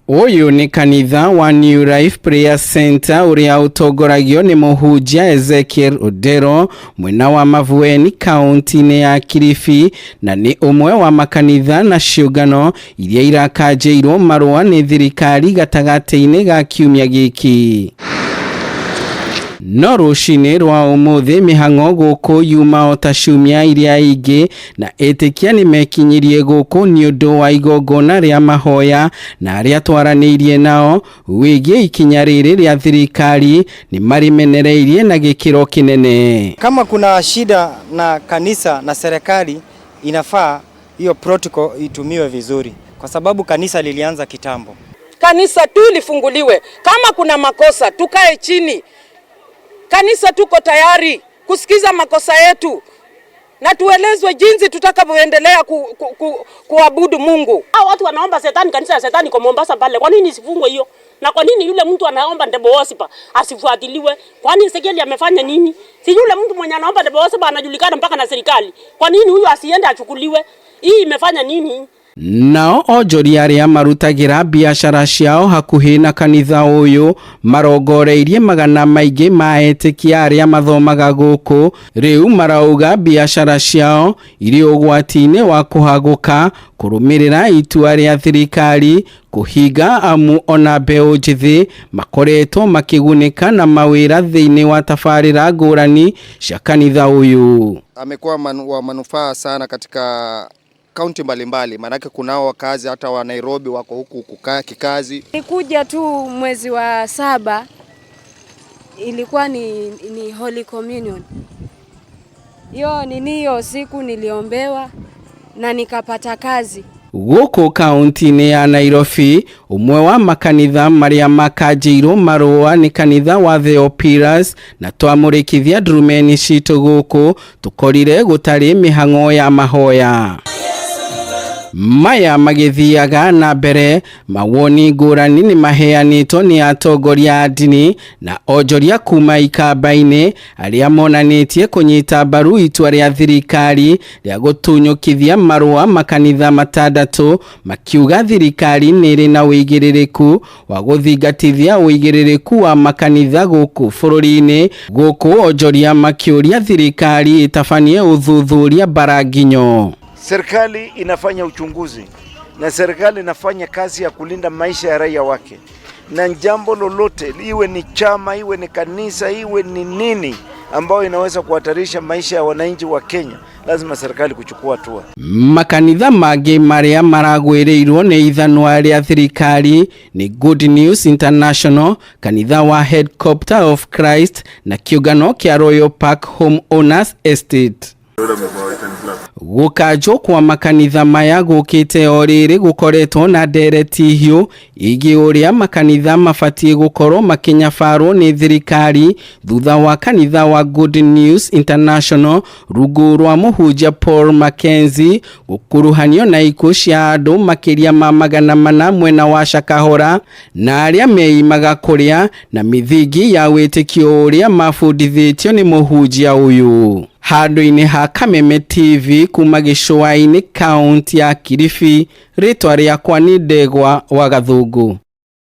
Ũyũ nĩ kanitha wa New Life Prayer Center ũrĩa ũtongoragio nĩ mũhunjia Ezekiel Odero mwena wa Mavueni kaunti-inĩ ya Kilifi, na nĩ ũmwe wa makanitha na ciũngano iria irakanjĩirwo marũa nĩ thirikari gatagatĩ-inĩ ga kiumia gĩkĩ. No rũcinĩ rwa ũmũthĩ mĩhang'o gũkũ yuma o ta ciumia iria ingĩ, na etĩkia nĩ mekinyirie gũkũ nĩ ũndũ wa igongona rĩa mahoya, na arĩa twaranĩirie nao wĩgiĩ ikinya rĩrĩ rĩa thirikari nĩ marĩmenereirie na gĩkĩro kĩnene. Kama kuna shida na kanisa na serikali, inafaa hiyo protocol itumiwe vizuri, kwa sababu kanisa lilianza kitambo. Kanisa tu lifunguliwe, kama kuna makosa tukae chini. Kanisa tuko tayari kusikiza makosa yetu na tuelezwe jinsi tutakavyoendelea kuabudu Mungu. Hao watu wanaomba shetani, kanisa ya shetani kwa Mombasa pale. Kwa nini isifungwe hiyo? Na kwa nini yule mtu anaomba devil worshiper asifuatiliwe? Kwani Ezekiel amefanya nini? Si yule mtu mwenye anaomba devil worshiper anajulikana mpaka na serikali. Kwa nini huyu asiende achukuliwe? Hii imefanya nini? Nao onjoria arĩa marutagĩra biacara ciao hakuhĩ na kanitha ũyũ marongoreirie magana maingĩ ma etĩkia arĩa mathomaga gũkũ rĩu marauga biacara ciao irĩ ũgwati-inĩ wa kũhagũka kũrũmĩrĩra itua rĩa thirikari kũhinga, amu ona mbeũ njĩthĩ makoretwo makĩgunĩka na mawĩra thĩinĩ wa tabarĩra ngũrani cia kanitha ũyũ. Amekuwa wa manufaa sana katika kaunti mbalimbali, maanake kunao wakazi hata wa Nairobi wako huku kukaa kikazi. Nilikuja tu mwezi wa 7, ilikuwa ni Holy Communion. Hiyo nini, hiyo siku niliombewa na nikapata kazi. Gũkũ kaunti-inĩ ya Nairobi, ũmwe wa makanitha marĩa makanjĩirwo marũa nĩ kanitha wa The Pillars, na twamũrĩkithia ndurumeni citũ gũkũ tũkorire gũtarĩ mĩhang'o ya mahoya. Maya magĩthiaga na mbere, mawoni ngũrani nĩ maheanĩtwo nĩ atongoria a ndini na onjoria kuma ikamba-inĩ arĩa monanĩtie kũnyita mbaru itua rĩa thirikari rĩa gũtunyũkithia marũa makanitha matandatũ, makiuga thirikari nĩ ĩrĩ na ũigĩrĩrĩku wa gũthingatithia ũigĩrĩrĩku wa makanitha gũkũ bũrũri-inĩ. Gũkũ onjoria makĩũria thirikari ĩtabanie ũthuthuria mbaranginyo. Serikali inafanya uchunguzi na serikali inafanya kazi ya kulinda maisha ya raia wake, na jambo lolote iwe ni chama, iwe ni kanisa, iwe ni nini ambayo inaweza kuhatarisha maisha ya wananchi wa Kenya, lazima serikali kuchukua hatua. Makanitha mangĩ marĩa maragwĩrĩirwo nĩ ithanwa rĩa thirikari nĩ Good News International, kanitha wa Headquarter of Christ na kĩũngano kĩa Royal Park Home Owners Estate. Gũkanjwo kwa makanitha maya gũkĩte o rĩrĩ gũkoretwo na ndereti hiũ ĩgiĩ ũrĩa makanitha mabatiĩ gũkorwo makĩnyabarwo nĩ thirikari thutha wa kanitha wa Good News International rungu rwa mũhunjia Paul Mackenzie gũkuruhanio na ikuũ cia andũ makĩria ma 400 mwena wa Shakahola na arĩa meimaga kũrĩa na mĩthingi ya wĩtĩkio ũrĩa mabundithĩtio nĩ mũhunjia ũyũ. Handũ-inĩ ha Kameme TV kuma gĩcũa-inĩ kaunti ya Kilifi, rĩtwa rĩakwa nĩ Ndegwa wa Gathũngũ.